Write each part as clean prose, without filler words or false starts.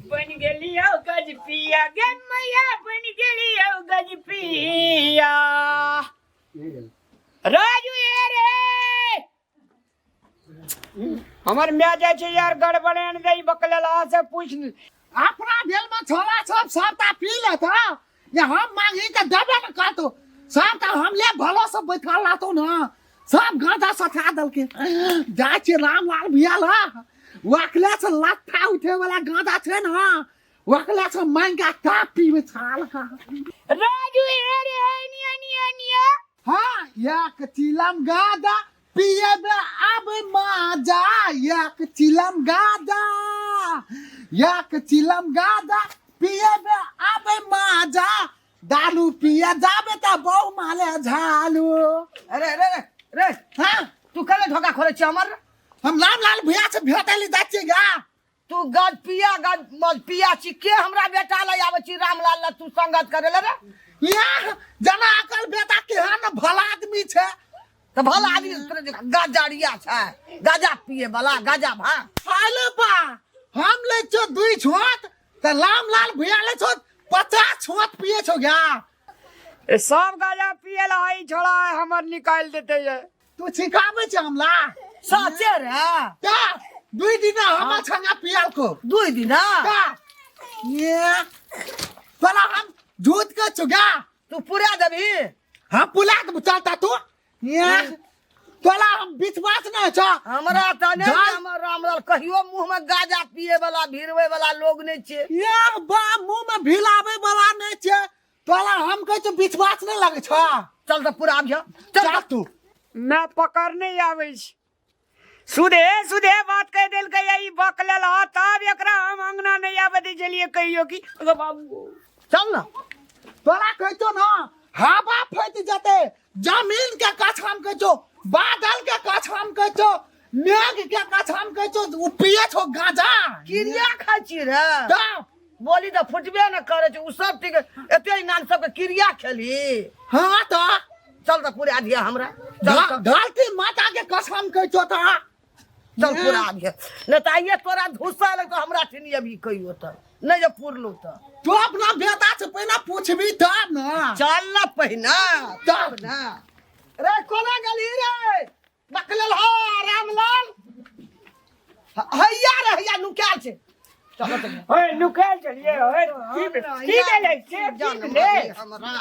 बन गेली औ गज पिया गे मैया, बन गेली औ गज पिया। राजू ए रे, हमर my जाइ छै यार, गड़बड़ेन दई बकलेला से पूछ। अपना भेल में छोरा सब सबटा पी लेता ये, हम मांगी के देबे न करतो। सबटा हम ले भलो से बैठल रहतो न, सब गांजा सठा दलके। जाइ छियै रामलाल भैया ला, वकले से लट्ठा उठे वाला गांजा छै न, वकले से मांग के का पीवे छाल का। राजू ए रे, निया निया निया। हाँ, एक चिलम गादा पिएबे आबे माजा, एक चिलम गादा, एक चिलम गादा पिएबे आबे माजा, दारू पिए जाबे त बहु माले झालू। अरे अरे अरे रे। हाँ। तू कले धोखा खोले छी हमर? हम रामलाल भैया से भेटै जाइ छियै गा। तू गज पिया गज मज पिया छी के हमरा बेटा लय आबै छी रामलाल ला तू संगत करे ले रे? याह जना अकल बेटा केहन भला आदमी छै। तऽ भला आदमी तोरे जकाँ गाजरिया छै, गाजा पिए वाला गाजा भा। आइले बा, हम लै छो 2 छोट तऽ रामलाल भैया लै छो 50 छोट पिए छो गा। ए सब गाजा पिए ला हई छोड़ा हमर निकाल देते ये। तू छिकाबै छै हमला? सचे रे। का 2 दिन हमर छंगा पियाल को। 2 दिन? का ये तोरा हम झूठ के चुगा। तू पूरा देबही? हम पुला के चलता तू ये तोरा हम विश्वास नहीं छ। हमरा त नहीं, हमर रामलाल कहियो मुंह में गाजा पिए वाला भिड़वे वाला लोग नहीं छे। ये बा मुंह में भिलावे वाला नहीं छे, तोरा हम कहै छौ विश्वास नहीं लगे छ। चल त पूरा आबिह, चल। चल तू। मैं पकड़ नहीं आबै छी, सुधे सुधे बात कह देलकै ई बकलेल ह, तब एकरा हम अंगना नहीं आबै दै छलियै कहियो कि अगे बाबू। चल न। तोरा कहै छौ न हवा फटि जेतै, जमीन के कछाम कहै छौ, बादल के कछाम कहै छौ, मेघ के कछाम कहै छौ, उ पिए छौ गांजा। किरिया खाइ छी रे? तब बोली तऽ फुटबे न करे छै उ सब ठीक, एते नान सबके किरिया खेली। हाँ तऽ चल तऽ पूरा दिया हमरा, चल चल। धरती माता के कसम कहै छौ तऽ। चल पूरा दिया, नहीं तऽ आइए तोरा धुस्सा लगतौ हमरा ठिनी अभी कहियो तऽ नहीं जे पुरलू तऽ। तू अपना बेटा से पहिने पूछबी तब न। चल न पहिने तब न। रे कोना गेली रे बकलेल हो रामलाल? हैया रे हैया नुकायल छै, चलो तऽ। ओए नुकायल चलिए, ओए की भेलै से की भेलै? हमरा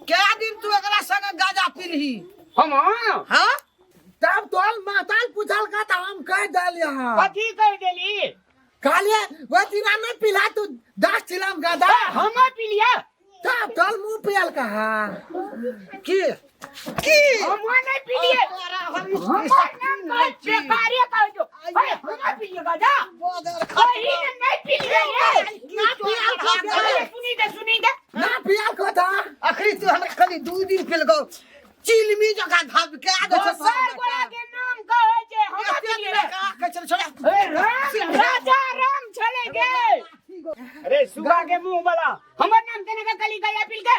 कै दिन तू एकरा संग गाजा पीलही? हम? हाँ। तब तोहर माताल पूछल का तऽ हम कह देलियै हँ। कथी कह देली? कहलियै ओहि दिना नहि पिला तू 10 चिलम गाजा। हम पिलिया? तब तोहर मुँह पियल कहा की की हम नहीं पिलिए, हमर नाम कह बेकारे कह दो। ओए हम पिलिए गाजा कहीं नहीं पिलिए ये। ना पियल का। अरे सुनी दे, सुनी दे। ना पियल को था। अखरी तू हमरा खाली 2 दिन पिलगौ चिलमी जकाँ धबका दे छै। दोसर गोरा के नाम कहै छै हम पिलिए रे। कहै छै छोड़ा। ए राम राजा राम छले गे। अरे सुगा के मुंह वाला हमर नाम केना के कली गया पिल के?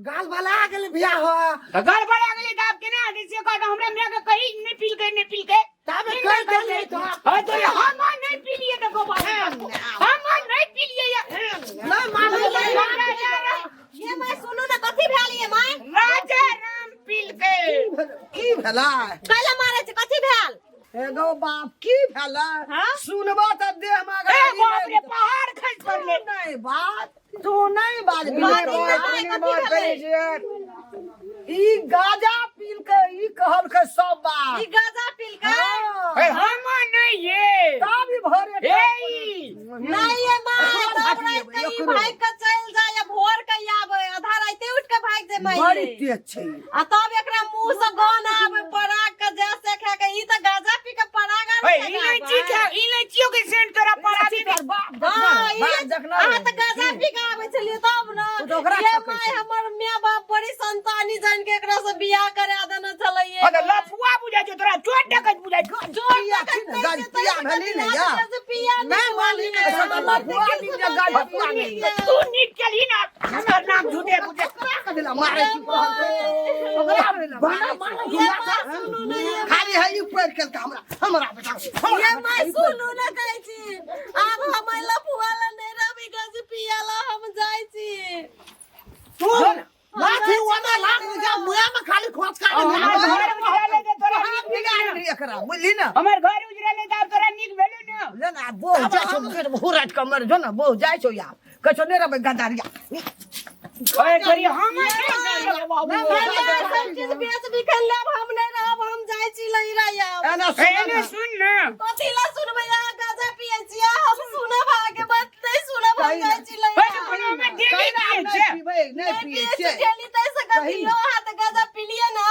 गाल वाला आ गेल बियाह हो। त गाल वाला गेलै त आब केना हेतै से कह, हमरा my के कही नहीं पिल के, नहीं पिल के। तब कह देलियै तो। हां तो हम नहीं पिलिए देखो बाबू, हम नहीं पिलिए या। ना माने। ये my सुनू ने, कथी भेल ये my? राजा राम पिल के। की भेलै? कैला मारे छै, कथी भेल? एगो बाप की भेलै? हाँ? सुनबा तऽ देह में अगर ए बाप रे, पहाड़ खसि पड़लै। नहीं बात तू नहीं बाज। बात नहीं, कथी भेलै? ई गाजा पील के ई कहल के सब बात। ई गाजा पील के? हाँ। ए हम नहीं ये। तब ई भरे। ए ई। नहीं ये my, तब रात के ई भाग के चल जाय या भोर के आवे, आधा राते उठ के भाग जाय my. बड़ी तेज छै। आ तब एकरा मुंह से गन आवे पराग के जैसे खा के, ई त गाजा पी के पराग आवे। ए इलायची खा, इलायचियो के सेंट तोरा पड़ा दे। हां, ई बाप देखना। अहाँ त गाजा पी के आवे छलियै तब न। ओ तऽ ओकरा ये छकै my छै। हमर my बाप बड़ी संतानी जान के एकरा से बियाह करा देने छलैये। अरे लफुआ बुझाइ छौ तोरा, चोट देखैत बुझाइ छौ। जोर पिया छी ने, गाज पिया भेली ने या। पिया नहि मानी ने। ऐसा तऽ लफुआ दिन जे गाज पिया नहि। तू नीक केलही ना, हमर नाम झूठे बुझे। ओकरा कथी ला मारै छी कहल ओकरा कथी ला बना मारै छी? माना ये गुला माय सुनू ने ये। खाली है ई पढ़ के हमरा हमरा बेटा ये my सुनू ने, कहै छी आब हम अइलो। जाइ छौ पेट में हुराटि कऽ मरि जो ने बहु जाइ छौ आब कहै छौ नहि रहबै गदारिया ओए तोरी हम नहीं, सब चीज बेच बिकन लेब हम नहीं रहब हम जाइ छी लहिरा आब एना एने सुन ने। सुन ने कथी ला सुनबै अहाँ गाजा पियै छियै हम सुनब अहाँके बात नहीं सुनब हम कही जाइ छी लहिरा ओए कोनो में डेली कही ना, पिए नहि छै पीबै नहि नहीं पियै पियै छियै छी डेली ताहि से कही कथी लो अहाँ तऽ गाजा पिलियै ना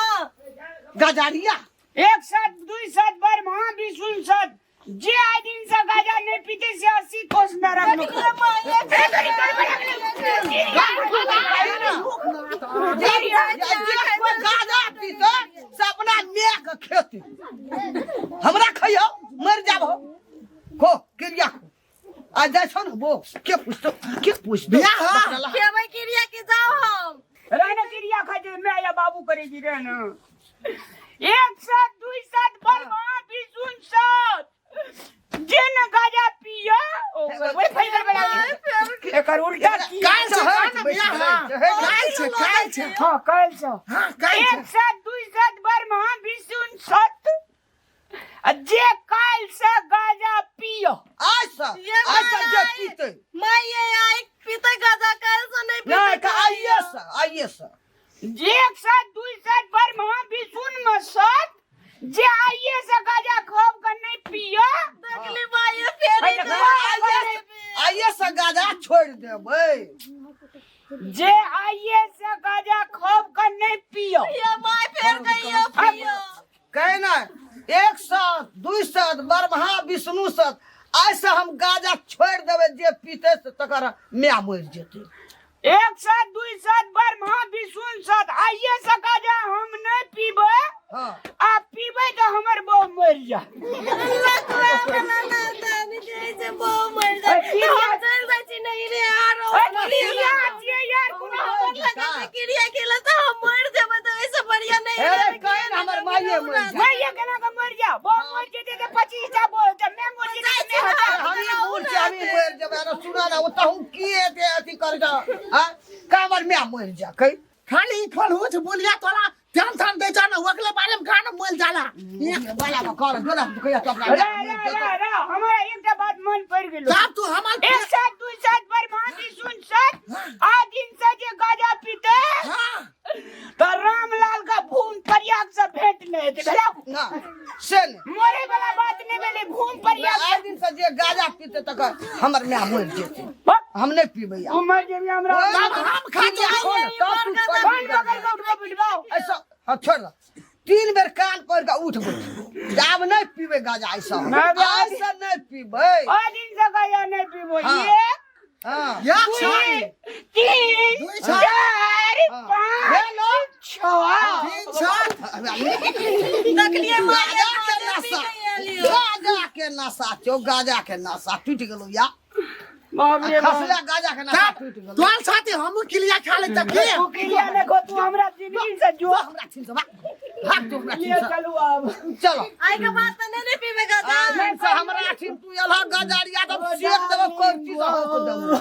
गजारिया एक साथ दुई साथ बार महा विष्णु साथ जे आइ दिन से गाजा नहीं पीते से 80 कोस नरक में देखलियै माँ, एक ए तोरी गड़बड़ जे जे कोइ गाजा पीतै से अपना my के खेती हमरा खइयो मरि जाबो खो क्रिया खो आ जाइ छौ ने बो के पूछतो के पूछतो बियाह ह। खेबै क्रिया के जाओ हम रहने क्रिया खाइ छै मैं या बाबू करेगी रहना एक साथ दुई साथ बर्मा विष्णु साथ जे न गाजा पिया ओकर ओए फैगर बना एकर उल्टा की काल्हि छै चहट ने बैठ बियाह गेलै, चहट। काल्हि छै काल्हि छै हाँ काल्हि से हाँ काल्हि एक छै साथ दुई साथ बर्मा विष्णु साथ आ जे काल्हि से गाजा पियो आइ से ये आइ से जे माय। पीतै माय ये आइ पीते गाजा काल्हि से नहीं पीते नहि तऽ आइए से आइए से जे एक साथ दुई साथ बर्मा विष्णु में साथ जे आइए से गाजा खूब के नहीं पियो देखली माय ये फेर अरे ही आइए आइए से गाजा छोड़ि देबै जे आइए से गाजा खूब के नहीं पियो ये माय फेर गई पियो कहै ने एक सौ दू सौ ब्रह्मा विष्णु सौ आइ से हम गाजा छोड़ि देबै जे पीतै से तकर माय मरि जेतै एक साथ दुई साथ ब्रह्मा विष्णु साथ आइए से गाजा हम नहीं पीबै हँ आ पीबै तऽ हमर बहू मरि जा अल्लाह को हमरा ना दानी दे जे बहु मर जाय अरे हम चल जाइ छी नहीं रे आरो क्रिया छियै यार कोनो हमर लगा के क्रिया केला तऽ हम मर जेबै तऽ ओहिसँ बढ़िया नहीं हे रे, रहबै, कहे ने हमर माइए मरि जाय। माइये केना के मरि जा बहू मरि जेतै तऽ 25 टा बहू तऽ मैं मरि जेतै तऽ मैं हटा हमही बूढ़ छी हमही मरि जेबै अरे सुना ने ओतहु की एते अथी कर जा आँय का हमर माय मरि जा कहि खाली ई फलहूच बोलिया तोरा टेंशन दे जा ना ओकरे बारे में गाना मोल जाला बाला में कर जो ना कहिया तो अपना रे रे रे रे हमरा एकटा बात मन पड़ि गेलो तब तू हमर एक साथ दू साथ बर्बादी सुन साथ आ दिन से जे गाजा पीते हाँ तो रामलाल का भूम प्रयाग से भेंट नहीं हेतै भेलौ ना से नहि मरे वाला बात नहीं भेलै भूम प्रयाग आइ दिन से जे गाजा पीते तकर हमर माय मरि जेतै हम नहि पीबै आब। तू मर जेबी हमरा तब हम खा क्रिया खो ने, तब तू छोड़ कान दे। पकड़ के उठबो बिठबाओ ऐसा हाँ छोड़ दे तीन बेर कान पकड़ के उठ बैठ आब नहि पीबै गाजा ऐसा ना बे, ऐसा नहि पीबै आ दिन से गाजा नहीं पीबो हाँ। एक हाँ एक दुई साल तीन दुई साल। चार हाँ। पाँच छः तीन साल देखलियै माय गाजा के नशा गाजा के नशा छौ गाजा के नशा टूटि गेलौ या बाप रे बाप। खसला गाजा के नशा टूटि गेलौ तोहर साथे हमहूँ किलिया खा ले तब की तू किलिया देखो तू हमरा जिंदगी से जो हमरा छिन से भाग भाग तू हमरा छिन लिए से चलू अब चलो आइ के बाद तऽ नहि ने पीबै गाजा से हमरा छिन तू एलह गजारिया तब सेक देबो कोई चीज हो देबो।